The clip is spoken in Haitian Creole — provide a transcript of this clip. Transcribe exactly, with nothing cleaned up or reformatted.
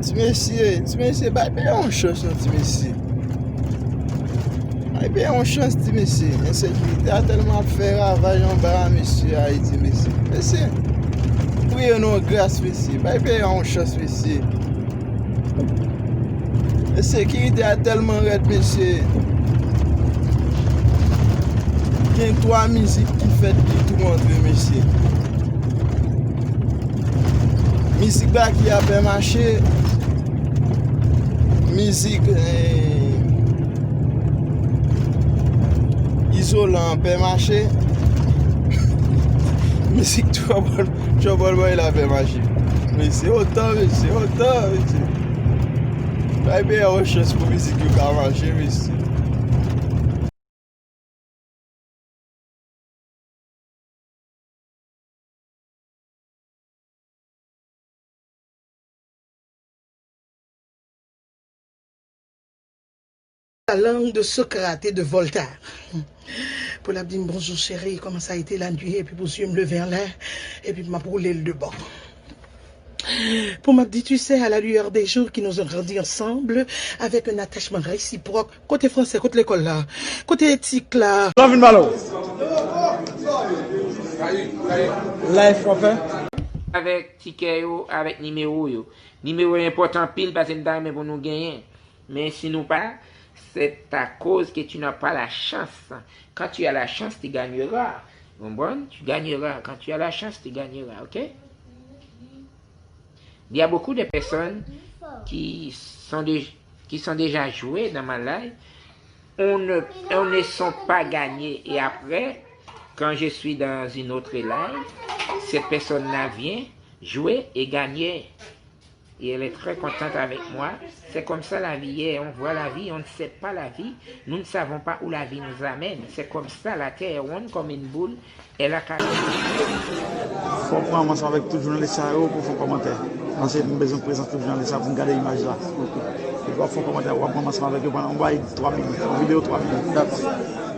Ti mesye, ti mesye, bay peyi a yon chans non, ti mesye. Bay peyi a yon chans, ti mesye. Ensekirite a tèlman ap fè ravaj anba a, mesye, Ayiti, mesye. Mesye, priye nou gras, mesye. Bay peyi a yon chans, mesye. Ensekirite a tèlman rèd, mesye. Gen twa mizik ki fèt ki tou antre, mesye. Mizik Baky a pè mache. Mizik, eh, Izolan an pè mache. Mizik Trouble, Trouble Boy la pè mache. Mesye, otan, mesye, otan, mesye. Bay peyi a yon chans pou mizik yo ka mache, mesye. La langue de Socrate et de Voltaire. Pou l ap di m, "Bonjour chérie, comment ça a été la nuit?" Epi pou zye m leve anlè, epi m ap woule l de bò. Pou m ap di, "Tu sais, à la lueur des jours qui nous ont grandi ensemble, avec un attachement réciproque." Kote fransè, kote lekòl la? Kote etik la? Lòvin Malo. Life w ap fè? Avèk tikè yo, avèk nimewo yo. Nimewo yo enpòtan anpil paske m ta renmen pou nou genyen. Men si nou pa, c'est à cause que tu n'as pas la chance. Quand tu as la chance, tu gagneras. Ou konprann? Tu gagneras. Quand tu as la chance, tu gagneras, ok? Il y a beaucoup de personnes qui sont, de- qui sont déjà jouées dans ma life. On ne, on ne sont pas gagnés. Et après, quand je suis dans une autre life, cette personne-là vient jouer et gagner. Et elle est très contente avec moi. C'est comme ça la vie est. On voit la vie, on ne sait pas la vie. Nous ne savons pas où la vie nous amène. C'est comme ça, la terre est ronde comme une boule. E la ka. Fò w pran ansanm avèk tout jounalis sa yo pou fè yon kòmantè. Paske m bezwen prezans tout jounalis sa pou m gade imaj la. Epi w ap fè yon kòmantè, w ap pran ansanm avèk yo pandan yon bay twa minit, yon videyo twa minit. Dakò.